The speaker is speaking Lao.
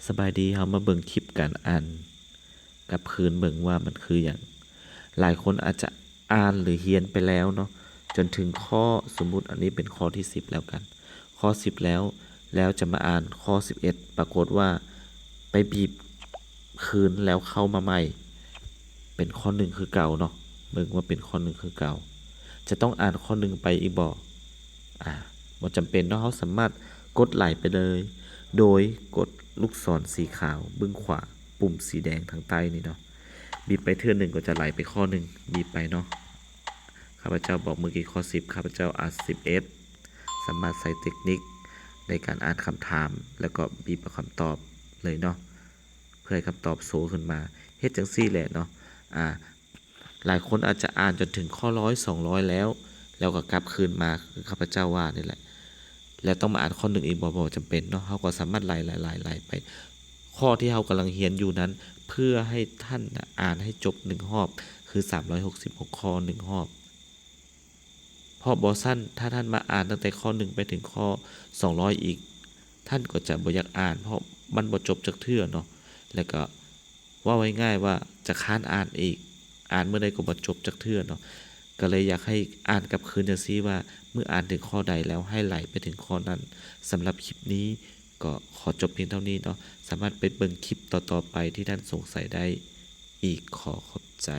ສະບາຍດີ, ເຮົາມາເບິ່ງຄລິບການອ່ານກັບຄືນເບິ່ງວ່າມັນຄືຫຍັງ. ຫຼາຍຄົນອາດຈະອ່ານ ຫຼື ຮຽນໄປແລ້ວເນາະ ຈົນເຖິງຂໍ້, ສົມມຸດອັນນີ້ເປັນຂໍ້ທີສິບແລ້ວກັນ, ຂໍ້ສິບແລ້ວ, ແລ້ວຈະມາອ່ານຂໍ້ສິບເອັດ ປາກົດວ່າໄປບີບຄືນແລ້ວເຂົ້າມາໃໝ່ ເປັນຂໍ້ໜຶ່ງຄືເກົ່າເນາະ, ເບິ່ງວ່າເປັນຂໍ້ໜຶ່ງຄືເກົ່າ. ຈະຕ້ອງອ່ານຂໍ້ໜຶ່ງໄປອີກບໍ່? ອາ ບໍ່ຈຳເປັນເນາະ, ເຮົາສາມາດກົດໄຫຼໄປເລີຍ ໂດຍກົດລູກສອນສີຂາວເບື້ອງຂວາ, ປຸ່ມສີແດງທາງໃຕ້ນີ້ເນາະ, ບີບໄປເທື່ອໜຶ່ງກໍຈະໄຫຼໄປຂໍ້ໜຶ່ງ, ບີບໄປເນາະ. ຂ້າພະເຈົ້າບອກເມື່ອກີ້ຂໍ້ສິບ, ຂ້າພະເຈົ້າອ່ານສິບເອັດ, ສາມາດໃຊ້ເຕັກນິກໃນການອ່ານຄຳຖາມ ແລ້ວກໍບີບເອົາຄຳຕອບເລີຍເນາະ, ເພື່ອໃຫ້ຄຳຕອບໂຊຂຶ້ນມາ. ເຮັດຈັ່ງຊີ້ແຫຼະເນາະ, ອາ ຫຼາຍຄົນອາດຈະອ່ານຈົນເຖິງຂໍ້ຮ້ອຍ ສອງຮ້ອຍແລ້ວ, ແລ້ວກໍກັບຄືນມາຄືຂ້າພະເຈົ້າວ່ານີ້ແຫຼະ, ແລ້ວຕ້ອງມາອ່ານຂໍ້ໜຶ່ງອີກບໍ່? ບໍ່ຈຳເປັນເນາະ, ເຮົາກໍສາມາດໄລ່ໆໆໄປ ຂໍ້ທີ່ເຮົາກຳລັງຮຽນຢູ່ນັ້ນ, ເພື່ອໃຫ້ທ່ານນະອ່ານໃຫ້ຈົບໜຶ່ງຮອບ ຄືສາມຮ້ອຍຫົກສິບຫົກຂໍ້ໜຶ່ງຮອບ. ເພາະບໍ່ຊັ້ນ ຖ້າທ່ານມາອ່ານຕັ້ງແຕ່ຂໍ້ໜຶ່ງໄປເຖິງຂໍ້ສອງຮ້ອຍອີກ, ທ່ານກໍຈະບໍ່ຢາກອ່ານ ເພາະມັນບໍ່ຈົບຈັກເທື່ອເນາະ, ແລ້ວກໍ ເວົ້າງ່າຍໆວ່າຈະຄ້ານອ່ານອີກ, ອ່ານເມື່ອໃດກໍບໍ່ຈົບຈັກເທື່ອເນາະ. ກໍເລີຍຢາກໃຫ້ອ່ານກັບຄືນຈັ່ງຊີ້ວ່າ ເມື່ອອ່ານເຖິງຂໍ້ໃດແລ້ວໃຫ້ໄຫຼໄປເຖິງຂໍ້ນັ້ນ. ສຳລັບຄລິບນີ້ກໍຂໍຈົບພຽງເທົ່ານີ້ເນາະ, ສາມາດໄປເບິ່ງຄລິບຕໍ່ໆໄປທີ່ທ່ານສົງໄສໄດ້ອີກ. ຂໍຂອບໃຈ.